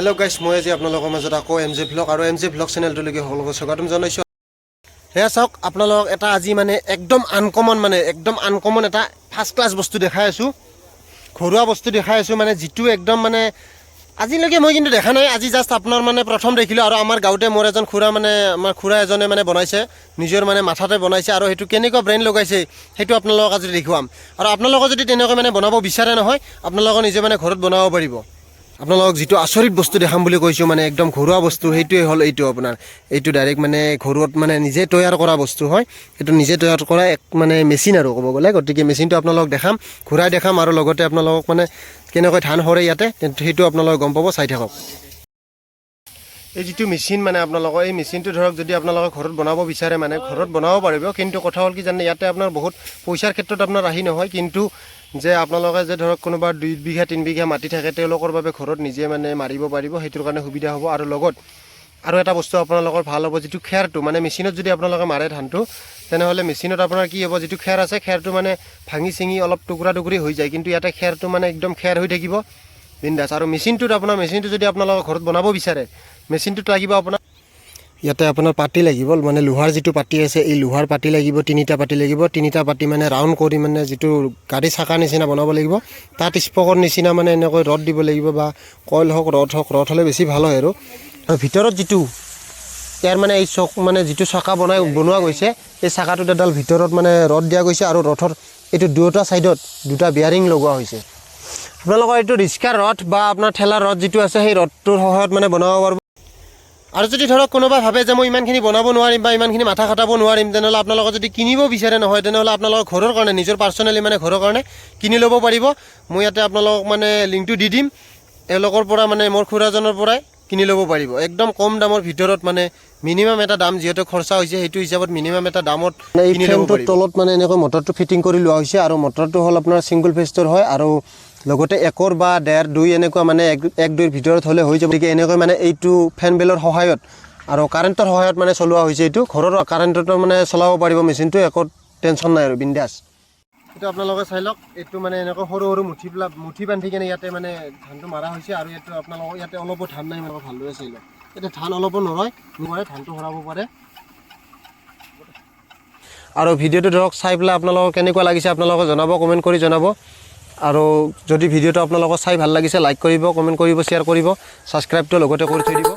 Hello' গাইছ, মই আজি আপোনালোকৰ মাজত আকৌ এম জে ভ্লগ আৰু এম জে ভ্লগ চেনেলটোলৈকে সকলোকে স্বাগতম জনাইছোঁ। সেয়া চাওক, আপোনালোকক এটা আজি মানে একদম আনকমন, মানে একদম আনকমন এটা ফাৰ্ষ্ট ক্লাছ বস্তু দেখাই আছোঁ, ঘৰুৱা বস্তু দেখাই আছোঁ। মানে যিটো একদম মানে আজিলৈকে মই কিন্তু দেখা নাই, আজি জাষ্ট আপোনাৰ মানে প্ৰথম দেখিলোঁ। আৰু আমাৰ গাঁৱতে মোৰ এজন খুৰা, মানে আমাৰ খুৰা এজনে মানে বনাইছে, নিজৰ মানে মাথাতে বনাইছে। আৰু সেইটো কেনেকুৱা ব্ৰেইন লগাইছে, সেইটো আপোনালোকক আজি দেখুৱাম। আৰু আপোনালোকে যদি তেনেকৈ মানে বনাব বিচাৰে নহয়, আপোনালোকে নিজে মানে ঘৰত বনাব পাৰিব। আপোনালোকক যিটো আচৰিত বস্তু দেখাম বুলি কৈছোঁ, মানে একদম ঘৰুৱা বস্তু, সেইটোৱে হ'ল এইটো আপোনাৰ। এইটো ডাইৰেক্ট মানে ঘৰত মানে নিজে তৈয়াৰ কৰা বস্তু হয়। এইটো নিজে তৈয়াৰ কৰা এক মানে মেচিন আৰু ক'ব গ'লে। গতিকে মেচিনটো আপোনালোকক দেখাম, ঘূৰাই দেখাম আৰু লগতে আপোনালোকক মানে কেনেকৈ ধান সৰে ইয়াতে, সেইটো আপোনালোকে গম পাব। চাই থাকক। এই যিটো মেচিন, মানে আপোনালোকৰ এই মেচিনটো ধৰক যদি আপোনালোকে ঘৰত বনাব বিচাৰে, মানে ঘৰত বনাব পাৰিব। কিন্তু কথা হ'ল কি জানে, ইয়াতে আপোনাৰ বহুত পইচাৰ ক্ষেত্ৰত আপোনাৰ ৰাহি নহয়। কিন্তু যে আপোনালোকে যে ধৰক কোনোবা 2 বিঘা 3 বিঘা মাটি থাকে, তেওঁলোকৰ বাবে ঘৰত নিজে মানে মাৰিব পাৰিব, সেইটোৰ কাৰণে সুবিধা হ'ব। আৰু লগত আৰু এটা বস্তু আপোনালোকৰ ভাল হ'ব, যিটো খেৰটো মানে মেচিনত যদি আপোনালোকে মাৰে ধানটো, তেনেহ'লে মেচিনত আপোনাৰ কি হ'ব, যিটো খেৰ আছে, খেৰটো মানে ভাঙি চিঙি অলপ টুকুৰা টুকুৰি হৈ যায়। কিন্তু ইয়াতে খেৰটো মানে একদম খেৰ হৈ থাকিব, বিন্দাছ। আৰু মেচিনটোত আপোনাৰ, মেচিনটো যদি আপোনালোকে ঘৰত বনাব বিচাৰে, মেচিনটোত লাগিব আপোনাৰ ইয়াতে আপোনাৰ পাতি লাগিব, মানে লোহাৰ যিটো পাতি আছে, এই লোহাৰ পাতি লাগিব, তিনিটা পাতি লাগিব। তিনিটা পাতি মানে ৰাউণ্ড কৰি মানে যিটো গাড়ী চাকাৰ নিচিনা বনাব লাগিব। তাত স্পকৰ নিচিনা মানে এনেকৈ ৰড দিব লাগিব বা কইল হওক, ৰড হওক, ৰড হ'লে বেছি ভাল হয়। আৰু আৰু ভিতৰত যিটো ইয়াৰ মানে এই চক, মানে যিটো চকা বনোৱা গৈছে, এই চকাটোত এডাল ভিতৰত মানে ৰড দিয়া গৈছে আৰু ৰথৰ এইটো দুয়োটা ছাইডত দুটা বিয়াৰিং লগোৱা হৈছে। আপোনালোকৰ এইটো ৰিক্সাৰ ৰথ বা আপোনাৰ ঠেলাৰ ৰথ যিটো আছে, সেই ৰথটোৰ সহায়ত মানে বনাব পাৰিব। আৰু যদি ধৰক কোনোবা ভাবে যে মই ইমানখিনি বনাব নোৱাৰিম বা ইমানখিনি মাথা খটাব নোৱাৰিম, তেনেহ'লে আপোনালোকে যদি কিনিব বিচাৰে নহয়, তেনেহ'লে আপোনালোকৰ ঘৰৰ কাৰণে, নিজৰ পাৰ্চনেলি মানে ঘৰৰ কাৰণে কিনি ল'ব পাৰিব। মই ইয়াতে আপোনালোকক মানে লিংকটো দি দিম। এওঁলোকৰ পৰা, মানে মোৰ খুৰাজনৰ পৰাই কিনি ল'ব পাৰিব একদম কম দামৰ ভিতৰত। মানে মিনিমাম এটা দাম, যিহেতু খৰচা হৈছে, সেইটো হিচাপত মিনিমাম এটা দামত এই কিনি ল'ব ফ্ৰেমটোৰ পাৰিব। তলত মানে এনেকৈ মটৰটো ফিটিং কৰি লোৱা হৈছে। আৰু মটৰটো হ'ল আপোনাৰ ছিংগল ফেজটোৰ হয় আৰু লগতে একৰ বা ডেৰ দুই এনেকুৱা মানে এক এক দুইৰ ভিতৰত হ'লে হৈ যাব। গতিকে এনেকৈ মানে এইটো ফেন বেলৰ সহায়ত আৰু কাৰেণ্টৰ সহায়ত মানে চলোৱা হৈছে। এইটো ঘৰৰ কাৰেণ্টতো মানে চলাব পাৰিব মেচিনটো, একো টেনশ্যন নাই আৰু বিন্দাছ। এইটো আপোনালোকে চাই লওক। এইটো মানে এনেকৈ সৰু সৰু মুঠি পেলাই মুঠি বান্ধি কেনে ইয়াতে মানে ধানটো মাৰা হৈছে। আৰু ইয়াতে আপোনালোকৰ ইয়াতে অলপো ধান নাই। মানে ভালদৰে চাই লওক, ইয়াতে ধান অলপো নৰয়, নোৱাৰে ধানটো সৰাব পাৰে। আৰু ভিডিঅ'টো ধৰক চাই পেলাই আপোনালোকৰ কেনেকুৱা লাগিছে, আপোনালোকে জনাব, কমেণ্ট কৰি জনাব। আৰু যদি ভিডিঅ'টো আপোনালোকৰ চাই ভাল লাগিছে, লাইক কৰিব, কমেণ্ট কৰিব, শ্বেয়াৰ কৰিব, ছাবস্ক্ৰাইবটো লগতে কৰি থৈ দিব।